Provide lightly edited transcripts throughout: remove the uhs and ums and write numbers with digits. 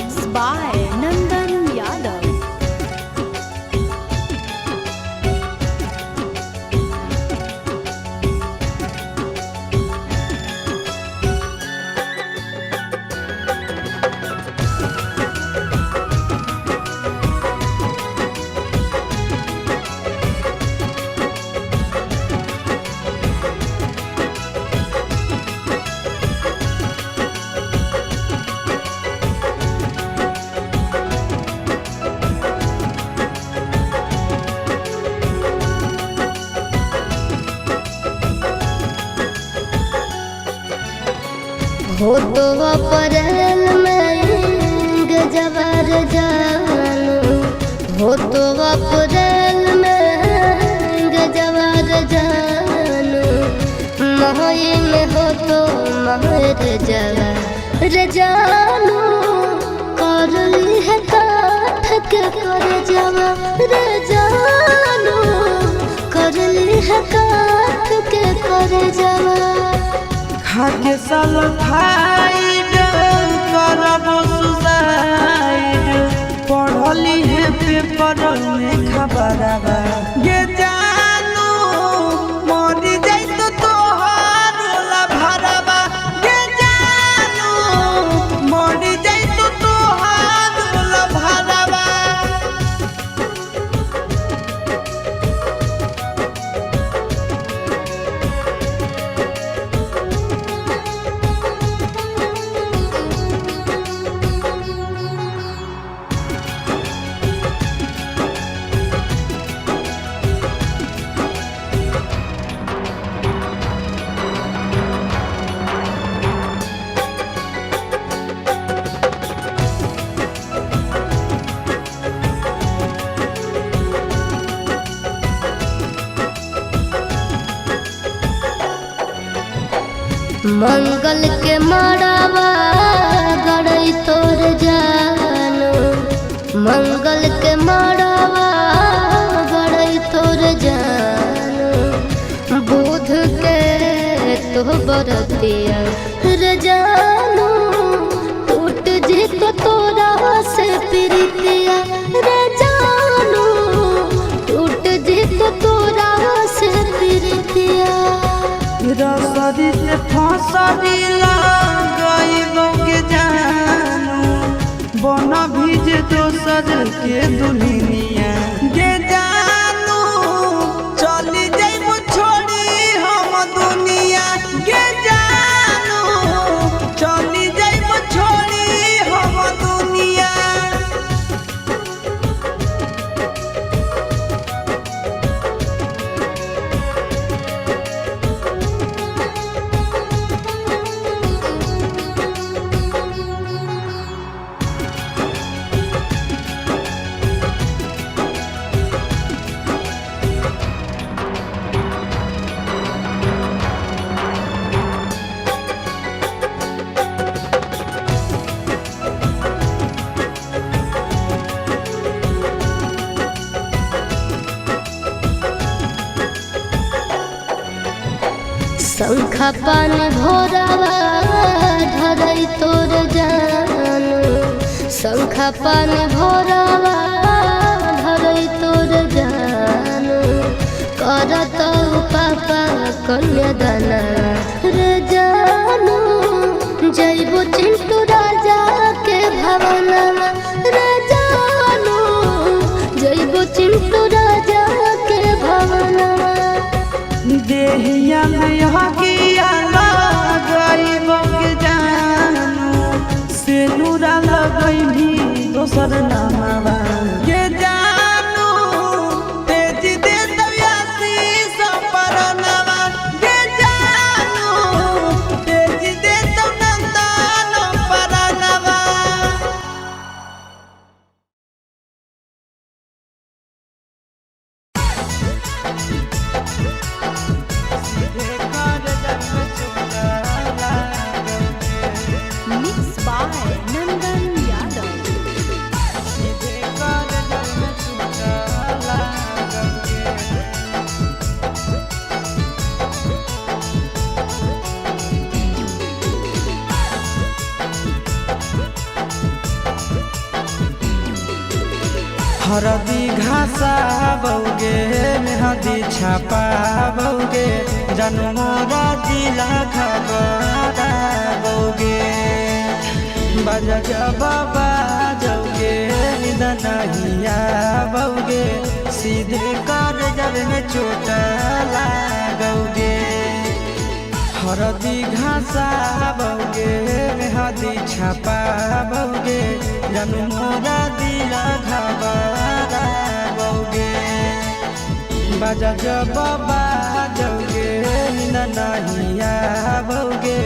Mix by Nandan Yadav. हो तो अप्रैल में गजबर जानू, हो तो अप्रैल में गजबर जानू, मई में हो तो महर जवा रे जानू, कर ली है काठ के कर जवा रे जानू, कर ली है काठ के कर जवा। खाके सल्फाइड करब सुसाइड, पढ़ली है पेपर में खबरवा गे जानू, मरी जाइत तोहार भरवा गे जानू, मरी जाइत तोहार भरवा। मंगल के मड़ावा गड़ई तोर जानू, मंगल के मड़ावा गड़ई तोर जानू, बुध के तो बरतिया रे जानू, टूट जित तोरा से प्रीतिया रे जानू, टूट जित तोरा से प्रीतिया। रसरी से फसरी लगइबो के जानू, बन भीज दोसर के दुल्हनिया गे जानू, चली जाइबो छोड़ी हम दुनिया गे जानू, चली जाइबो छोड़ी हम दुनिया। शंखा पान भोरावा धरई तोर जानू, शंखा पान भोरावा धरई तोर जानू, करत पापा कन्यादाना रे जानू, जैबो चिंटू राजा के भवनवा रे जानू, जैबो चिंटू राजा के भवनवा। देहिया में हकिया लगइबो के जानू, सेनुरा लगइभी दोसर नामवा गे जानू, तेज दे दयासी सपरनवा गे जानू, तेज दे तो नंदन परनवा। Mix by Nandan Yadav. सीधे कर हरदी घासा बौगे मेहदी छापा बौगे जानू मोरा जिला खबरा बौगे। बाजा जब बाजौगे निंद नहीं आबौगे सीधे कर जब में चोट लागौगे। हरदी घासा बौगे मेहदी छापा बौगे जानू मोरा दिल घबरा बौगे। बाजा जब बाजौगे निंद नहीं आबौगे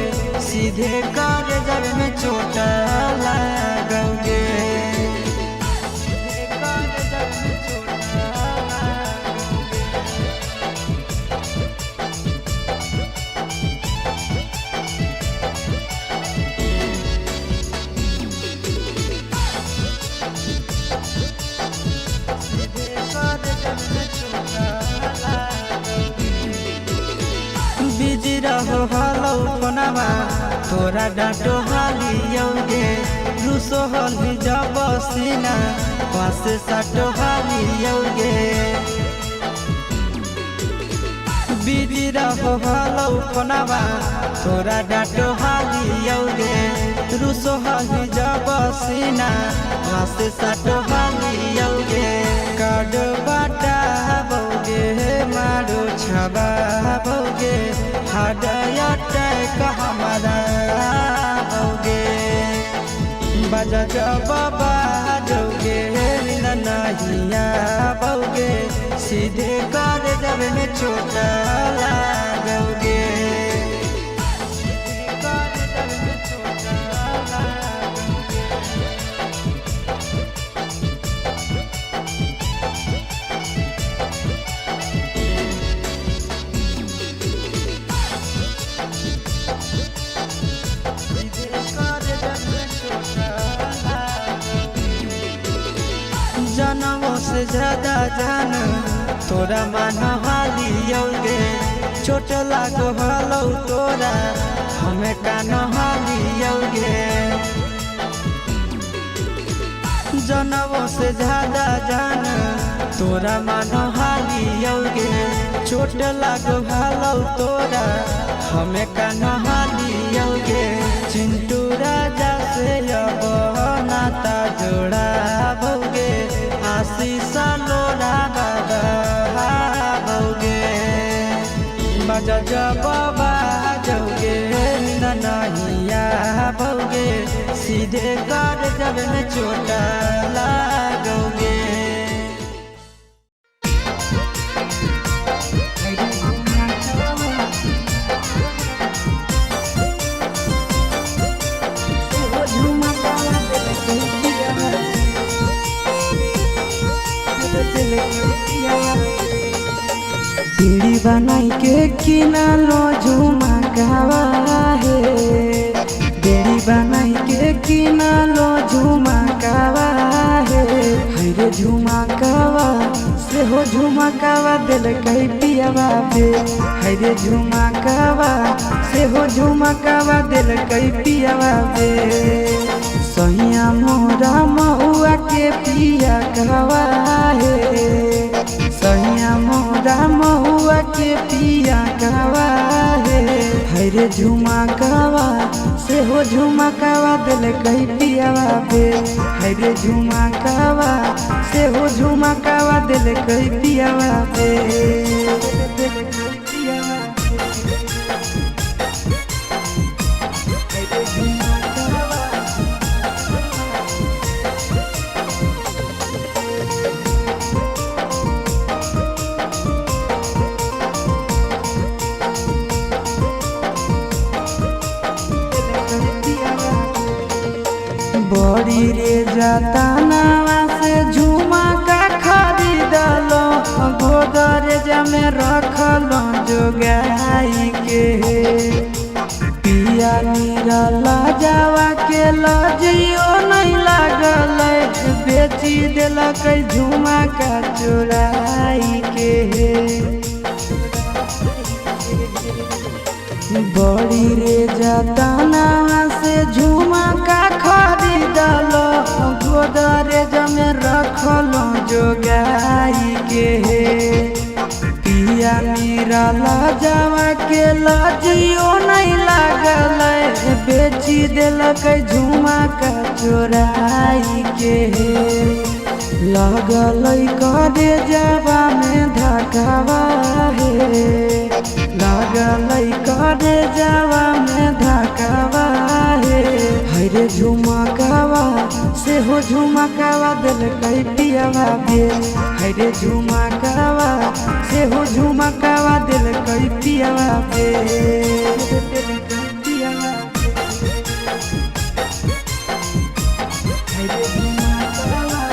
सीधे कर जब में चोट लागौगे। सीधे कर जब में चोट लागौगे। बिजी रहो हलो फोनवा तोरा डांटो हालियौगे रुसो हली जब सीना पास साटो हालियौगे। बिजी रहो हलो फोनवा तोरा डांटो हालियौगे रुसो हली जब सीना पास साटो हालियौगे। कार्ड बाटा बौगे मारो छबा बौगे हार्ट अटैक हमारा बौगे। बाजा जब बाजौगे निंद नहीं आबौगे सीधे कर जब में चोट लागौगे। सीधे कर जब में चोट लागौगे। जनमों से ज्यादा जान तोरा मान हालियौगे चोट लागो हलौ तोरा हमें कान हालियौगे। जनमों से ज्यादा जान तोरा मान हालियौगे चोट लागो हलौ तोरा हमें कान हालियौगे। चिंटू राजा से अब नाता जोड़ा बौगे आशीष लोड़ा बाबा बौगे। बाजा जब बाजौगे निंद नहीं आबौगे सीधे कर जब में चोट लागौगे। बीड़ी बनाई के किना लो झुमा गावा हे, बीड़ी बनाई के किना लो झुमा गावा हे। हाय रे झुमा गावा से हो झुमा गावा दिल कही पियावा बे। हाय रे झुमा गावा से हो झुमा गावा दिल कही पियावा बे। सैया मोरा महुआ के पिया गावा हे, सैया मोरा महुआ के पिया गावा हे। हाय रे झुमा गावा से हो झुमा गावा दिल कही पियावा बे। हाय रे झुमा गावा से हो झुमा गावा दिल कही पियावा बे। बड़ी रे जतनावा से झुमा का खरीदलो गोदरेज में रखलो जोगाई के। पिया मेरा लजावा के लजियो नहीं लागल बेची दिलक झुमा का चुराई के। बड़ी रे जतनावा से झुमा का खरीदलो गोदरेज में रखल जोगाई के हे। पिया मीरा लजावा के लजियो नहीं लागल, बेची देलक झुमा का चोराई के हे। लगल करे जावा में धकावा हे, लगल करे जावा में धकावा हे। हरे झुमकावा सेहो झुमकावा देलकै पियावा बे, हरे झुमकावा सेहो झुमकावा देलकै पियावा बे। हरे झुमकावा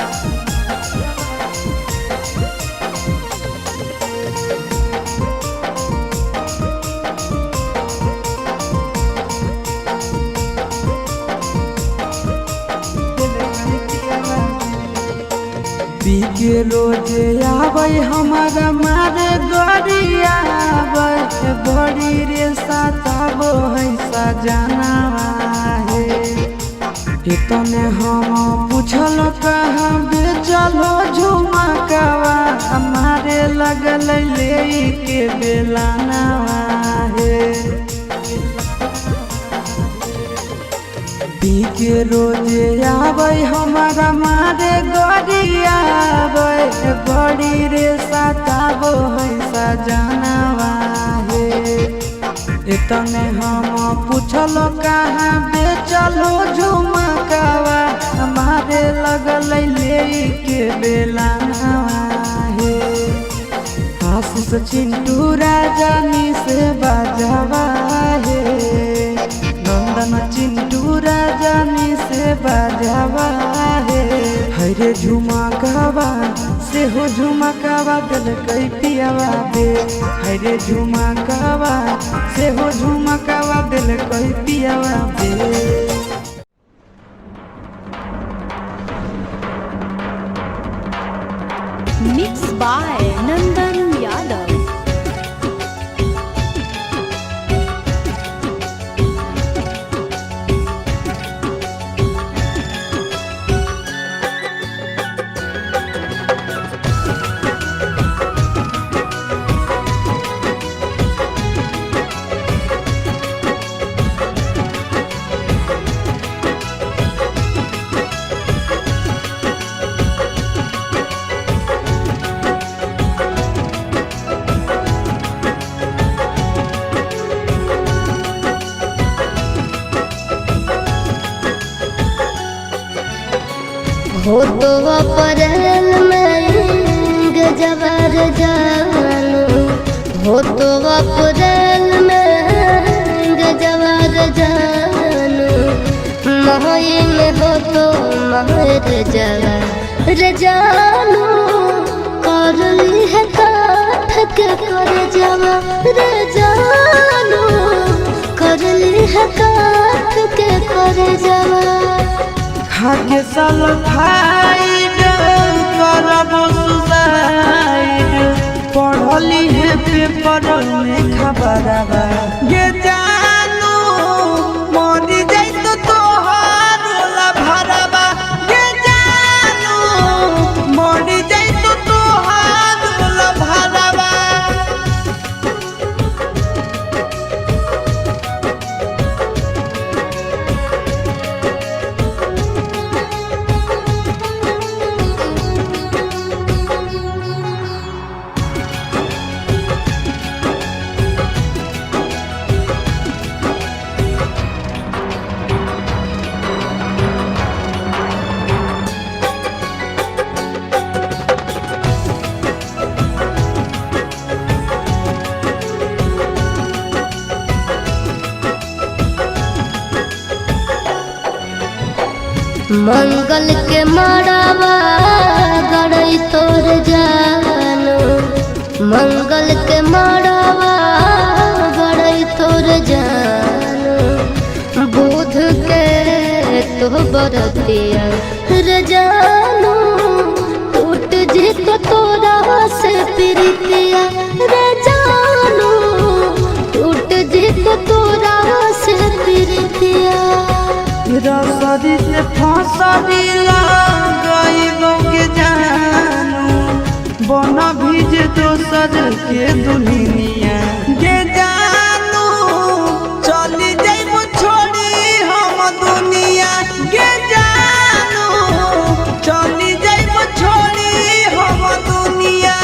पी के रोज आबै हमारा मारे गरियाबै, बड़ी रे सताबो है सजना हे। इतने हम पूछल कहाँ बेचलो झुमकावा, हमारे लगल ले के बेलाना हे। पी के रोज आबै हमारा मारे गरियाबै, बड़ी रे सताबो है सजनावा हे। इतने हम पूछल कहाँ बेचलो झुमकावा, हमारे लगल ले के बेलानावा हे। आशीष चिंटू राजानी से बाजावा हे, नंदन चिंटू राजानी से बाजावा हे। हरे झुमकावा सेहो झुमकावा देलकै पियावा बे, हरे झुमकावा सेहो झुमकावा देलकै पियावा बे। Mix by Nandan Yadav. हो तो अप्रैल में गजबर जानू, हो तो अप्रैल में गजबर जानू, मई में हो तो महर जवा रे जानू, कर ली है काठ के कर जवा रे जानू, कर ली है काठ के कर जवा। खाके सल्फाइड करब सुसाइड, पढ़ली है पेपर में खबरवा गे जानू, मरी जाइत तोहार भरवा गे जानू, मरी जाइत तोहार भरवा। मंगल के मड़ावा गड़ई तोर जानो, मंगल के मड़ावा गड़ई तोर जानो, बुध के तो बरतिया रे जानो, टूट जित तोरा से प्रीतिया रे जानो, टूट जित तोरा से प्रीतिया। रसरी रसरी से फसरी लगइबो के जानू, बन भीज दोसर के दुनिया गे जानू। चली जाइबो छोड़ी हम दुनिया गे जानू, चली जाइबो छोड़ी हम दुनिया।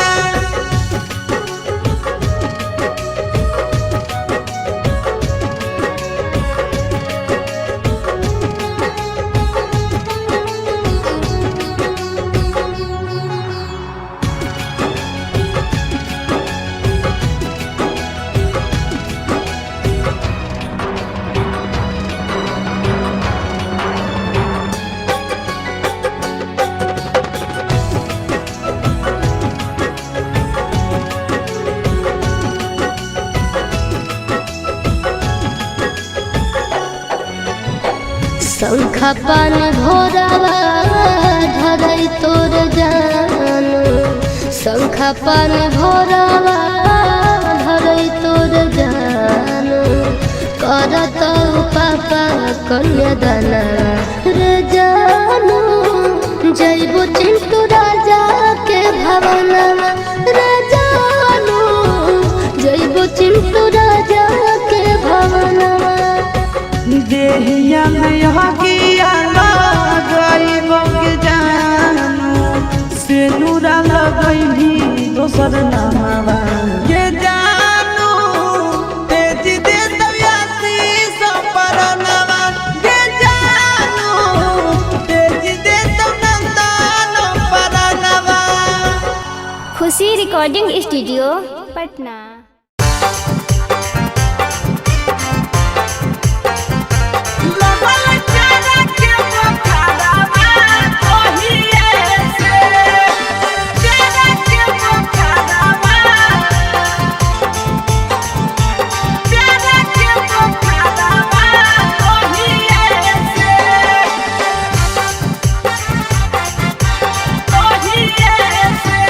शंखा पान भोरवा धरई तोर जानू, शंखा पान भोरवा धरई तोर जानू, करत पापा कन्यादाना रे जानू। जैबो चिंटू राजा के भवनवा रे जानू, जैबो चिंटू राजा के भवनवा। देहिया में हकिया लगइबो के जानू, सेनुरा लगइभी दोसर नामवा के जानू। तेज दे तबियासी सपरनवा गे जानू, तेज दे तो नंदन परनवा। खुशी रिकॉर्डिंग स्टूडियो पटना। लगल प्यारा के बोखारवा तोहिए से, प्यारा के बोखारवा, प्यारा के बोखारवा तोहिए से, तोहिए से।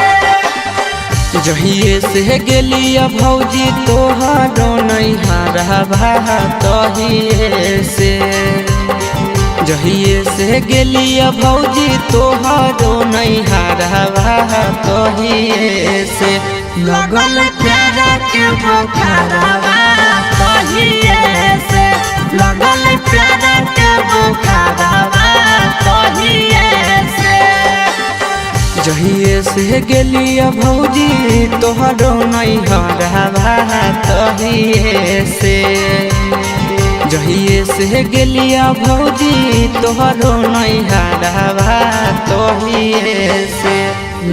जहिए से गेलिया भौजी तोहरो नैहरवा तहिए से, जहिए से गेलिया भौजी तोहरो नैहरवा तहिए से, लगल प्यारा के बोखारवा तहिए से, लगल प्यारा के बोखारवा तहिए से। जहिए से गेलिया भौजी तोहरो नैहरवा तहिए से, जहिए से गेलिया भौजी तोहरो नैहरवा तहिए से,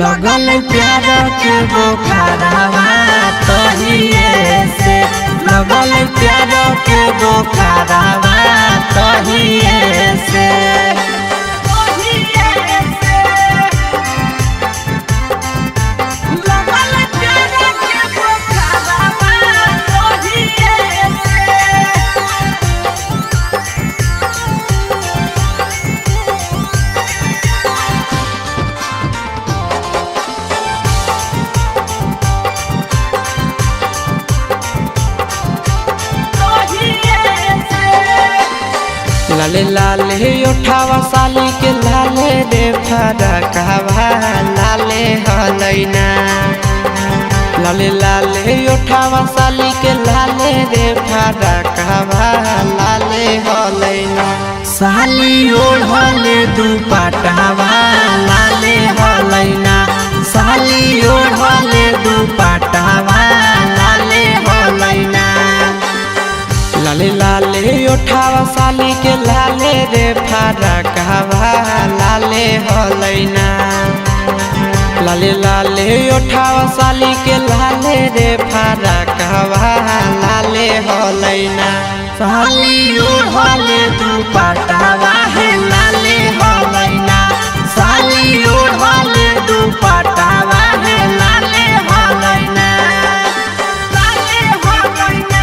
लगल प्यारा के बोखारवा तहिए से, लगल प्यारा के बोखारवा तहिए से। लगल प्यारा के बोखारवा तोहिए से। लाले लाले उठावा साली के लाले रे फरकवा लाले हलैना, लाले लाले उठावा साली के लाले रे फरकवा लाले हलैना। साली ओढ़ले दुपट्टावा लाले हलैना, साली ओढ़ले दुपट्टावा लाले हलैना। लाले लाले उठावा साली के लाले रे फरकवा लाले हलैना, लाले लाले उठावा साली के लाले रे फरकवा लाले हलैना। साली ओढ़ले दुपट्टावा हे लाले हलैना, साली ओढ़ले दुपट्टावा हे लाले हलैना, लाले हलैना।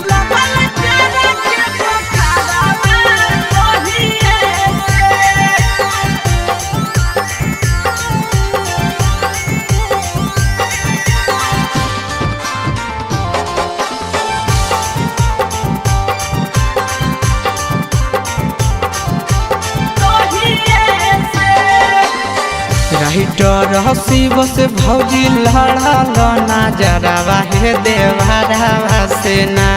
लगल प्यारा के बोखारवा तोहिए से। शिव से भौजी लड़ल ना जरावा हे देवरावा से ना।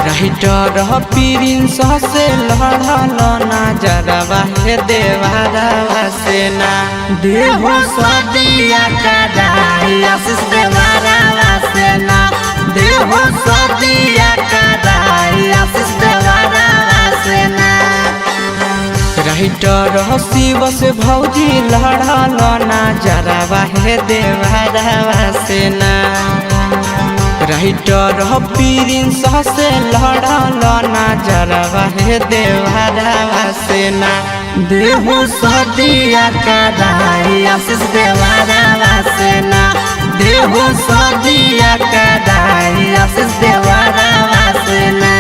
राइटर प्रिंस से लड़ल ना जरावा हे देवरावा से ना। देहो सदिया कराई आशीष देवरावा से ना। देहो सदिया कराई आशीष देवरावा से ना। राइटर शिव से भौजी लड़ल ना जरावा हे देवरावा से ना। राइटर प्रिंस से लड़ल ना जरावा हे देवरावा से ना। देहु सदिया कराई आशीष देवरावा से ना। देहु सदिया कराई आशीष देवरावा से ना।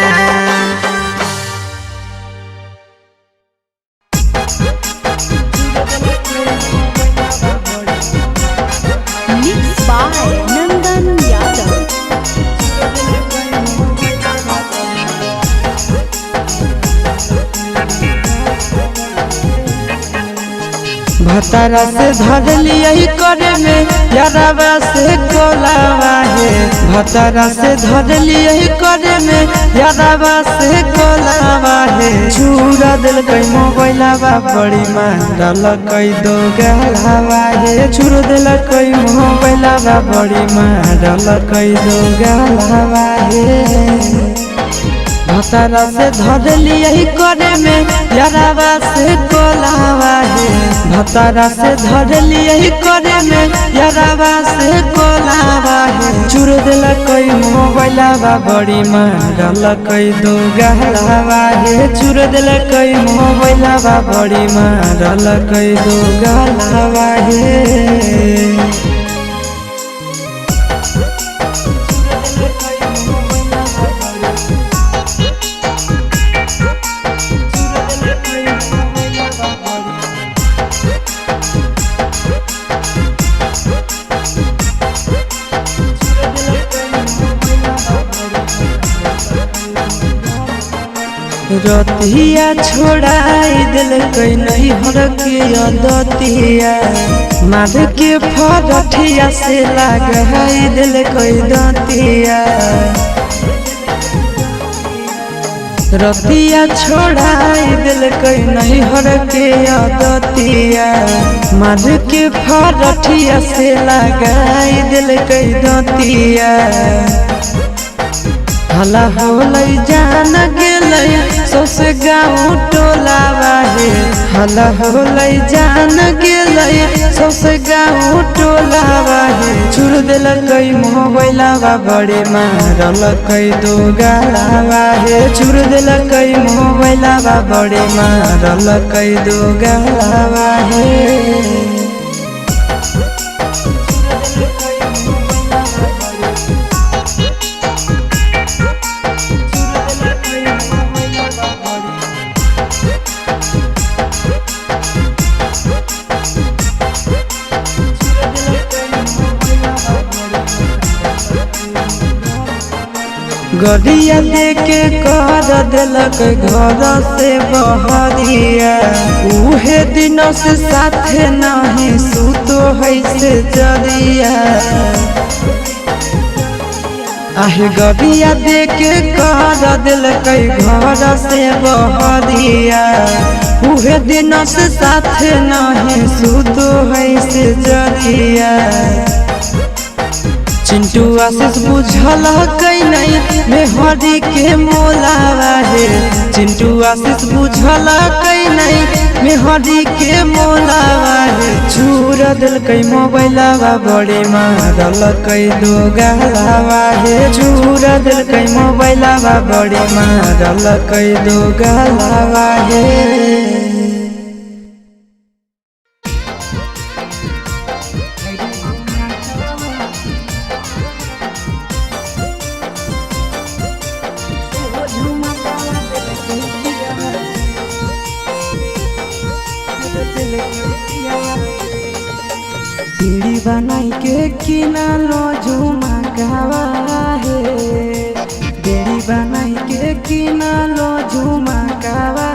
Mix by Nandan Yadav. भतारा से धर लिया करे में यारावा से कोलावा है। भतारा से धर लिया करे में यारावा से कोलावा है। छुरा दिल कई मोबाइलावा बड़ी मारल कई दो गालावा है। छुर दिल कई मोबाइलावा बड़ी मारल कई दो गालावा है। भतारा से धर लिया करे में यारावा से कोलावा है। भतारा से धर लिया करे में यारावा से कोलावा है। चुर दिल कई मोबाइलावा बड़ी मारल कई दो गहलावा है। चुर दिल कई मोबाइलावा बड़ी मारल कई दो गहलावा है। रतिया छोड़ाई दिल कई नहीं हर के अदतिया मार के फरठिया से लगाई दिल कई दतिया। रतिया छोड़ाई दिल कई नहीं हर के अदतिया मार के फरठिया से लगाई दिल कई दतिया। हला होलै जान गेलै सौसे गाँव टोलावा हे। हला होलै जान गेलै सौसे गाँव टोलावा हे। छुड़ देलकै मोबाइलावा बड़े मारलकै दो गालावा हे। छुड़ देलकै मोबाइलावा बड़े मारलकै दो गालावा हे। गड़िया देके कर दिलक घर से बहरिया उहे दिन से साथे नहीं सुतो है से जरिया। आहे गड़िया देके कर दिलक घर से बहरिया उहे दिन से साथे नहीं सुतो है से जरिया। चिंटू आशीष बुझल कै नहीं मेहरी के मोलावा हे। चिंटू आशीष बुझल कै नहीं मेहरी के मोलावा हे। छुर दिलकै मोबाइलावा बड़े मारलकै दो गालावा हे। छुर दिलकै मोबाइलावा बड़े मारलकै दो गालावा हे। बीड़ी बनाई के किना लो झुमा गावा हे। बीड़ी बनाई के किना लो झुमा गावा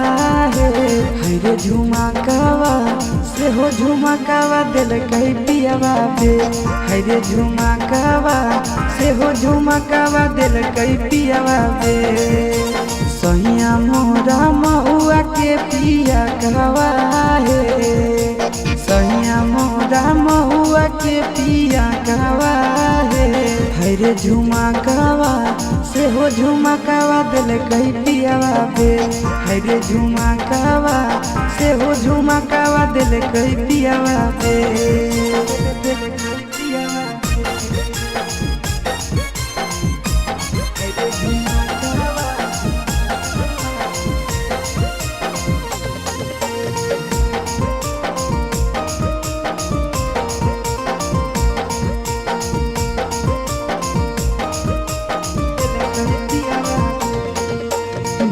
हे। रे झुमा गावा से हो झुमा झुमकावा दिल कई पियावा बे। हरे झुमकावा सेहो झुमकावा दिल कई पियावा बे। सैया मोरा महुआ के पिया कहवा हे, सैया मोरा महुआ के पिया कहवा हे। हरे झुमकावा सेहो झुमकावा दिल कई पियावा बे। हरे झुमकावा सेहो झुमकावा दिल कई पियावा बे। दिल कई पियावा बे। हरे झुमकावा।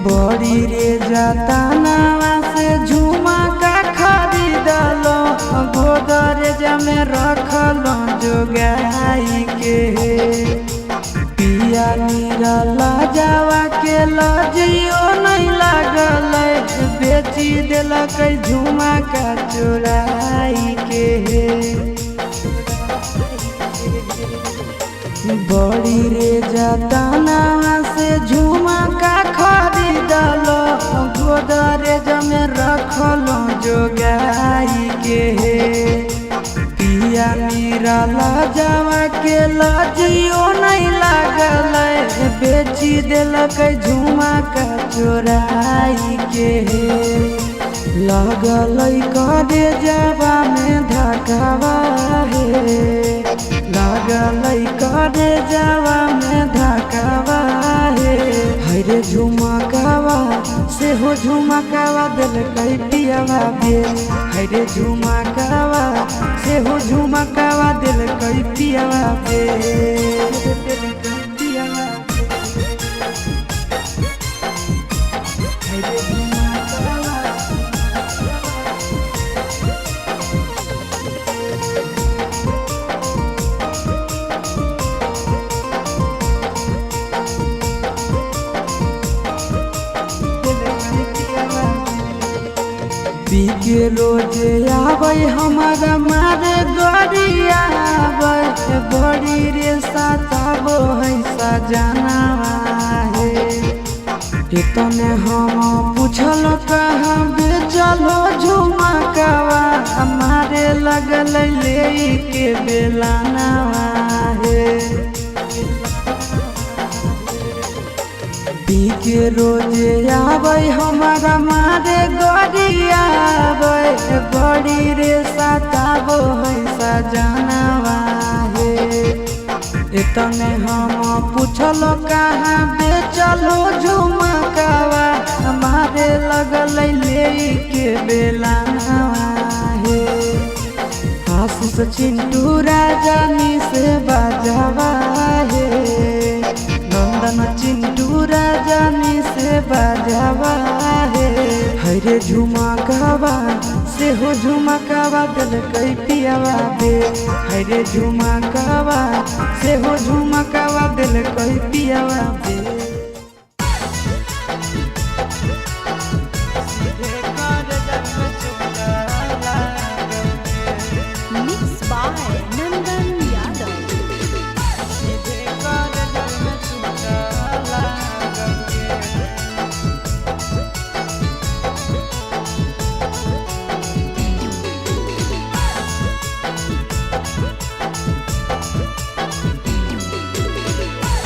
बड़ी रे जतनावा से झुमका खरीदलो, गोदरेज में रखलो जोगाई के। पिया निरला जावा के लजियो नहीं लागल, बेची देलक झुमका चोराई के। बड़ी रे जतनावा से झुमका खरीदलो, गोदरेज में रखलो जोगाई के। पिया निरला जावा के लजियो नहीं लागल, बेची देलक झुमका चोराई के। लगल करे जावा में धकावा हे, लागल करे जावा में धकावा हे। हरे झुमकावा सेहो झुमकावा दिल कई पियावा बे। हरे झुमकावा सेहो झुमकावा दिल कई पियावा बे। दिल कई पियावा बे। हरे झुमकावा। पी के रोज आबै हमारा मारे गड़िया, बड़ी रे सताबो है सजना हे। इतने हम पूछल कहाँ बेचलो झुमकावा, हमारे लगल ले के बेलाना हे। पी के रोज आबै हमारा मारे गड़िया, बड़ी रे सताबो है सजनवा हे। इतने हम पूछल कहाँ बेचलो झुमकावा, हमारे लगल ले के बेलाना हे। आशीष चिंटू राजानी से बाजावा हे, नंदन चिंटू राजानी से बाजावा हे। हरे झुमकावा सेहो झुमकावा दिल कई पियावा बे। हरे झुमकावा सेहो झुमकावा दिल कई पियावा बे। Mix by Nandan Yadav.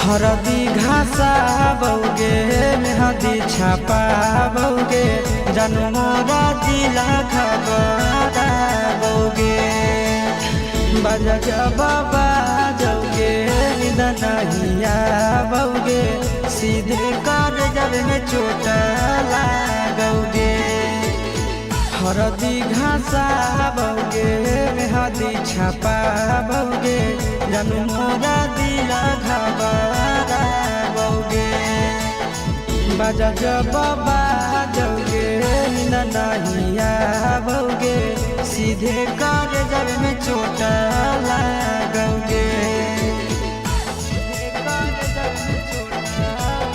हरदी घासा बौगे मेहदी छापा बौगे, जनमोरा जिला खबरा बौगे। बजा बाबा जौगे निद नहिया बौगे, सीधे कर जब में चोट लागौगे। हरदी घासा बौगे मेहदी छापा बौगे, जनमोरा दिला घबरा बौगे। बजा जब बाजौगे निंद नहिया बौगे, सीधे कर जब में चोट लागौगे। सीधे कर जब में चोट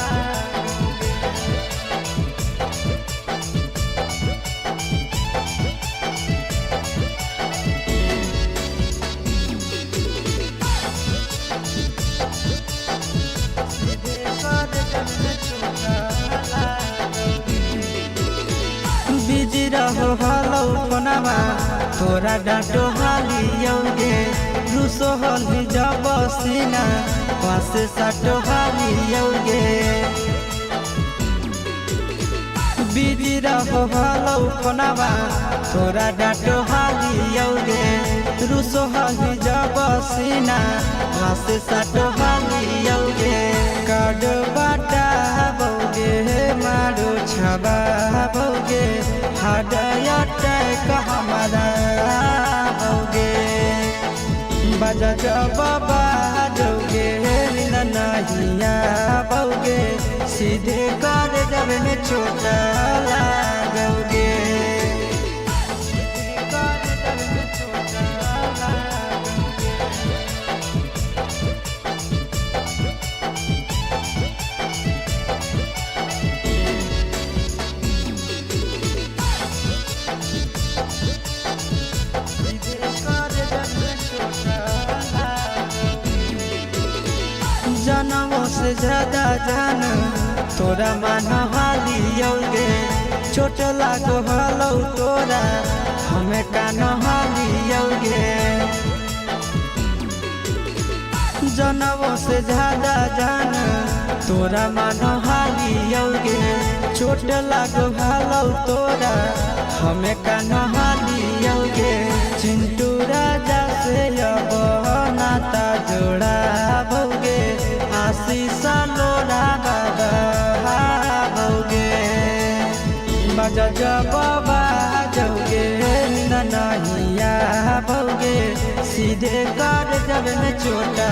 लागौगे। फोनवा तोरा डांटो हालियोगे रुसो हली जब सीना पास साटो हालियोगे बिजी रहो हलो फोनवा तोरा डांटो हालियोगे रुसो हली जब सीना पास साटो हालियोगे कार्ड बाटा बौगे मारो छबा बौगे हार्ट अटैक हमारा बौगे बजा जब बाजोगे नहिया बौगे सीधे कर जब में चोट लागोगे कर जब में चोट लागोगे। जनमों से ज्यादा जान तोरा मन हालियोगे चोट लागो हलो तोरा हमें कान हालियोगे जनमों से ज्यादा जान तोरा मन हालियोगे चोट लागो हलो तोरा हमें कान हालियोगे चिंटू राजा से अब नाता जोड़ा बौगे आशीष लोड़ा बाबा बौगे बजा जब बाजोगे नहिया बौगे सीधे कर जब में चोटा